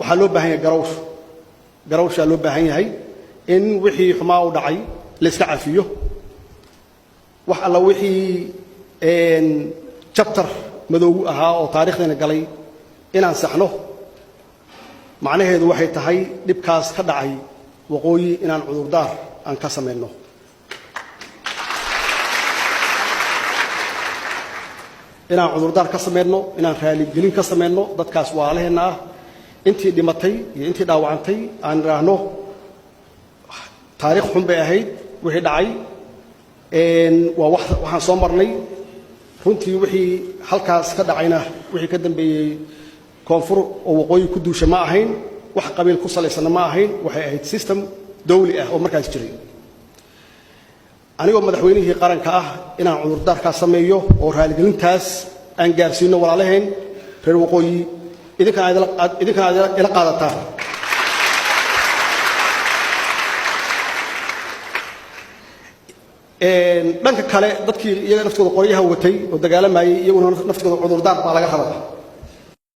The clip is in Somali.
Waxaa loo baahan yahay garawsh, garawshaa loo baahan yahay in wixii xumaa u dhacay la iska cafiyo, wax alla wixii chapter madoogu ahaa oo taarikhdeena galay inaan saxno. Macnaheedu waxay tahay dhibkaas ka dhacay waqooyi inaan cudurdaar aan ka samayno, inaan cudurdaar ka samayno, inaan raaligelin ka samayno dadkaas waalaheenna ah, intii dhimatay iyo intii dhaawacantay, aan idhaahno taariikh xun bay ahayd wixii dhacay, waa waxaan soo marnay. Runtii wixii halkaas ka dhacayna, wixii ka dambeeyey koonfur oo waqooyi ku duusha ma ahayn, wax qabiil ku salaysanna ma ahayn, waxay ahayd system dawli ah oo markaas jiray. Anigoo madaxweynihii qaranka ah inaan cudurdaarkaas sameeyo oo raaligelintaas aan gaarsiino walaalaheen reer waqooyi, idinkana aad ila qaadataan. Dhanka kale, dadkii iyaga naftooda qoryaha watay oo dagaalamayay, iyaguna naftooda cudurdaar baa laga rabaa.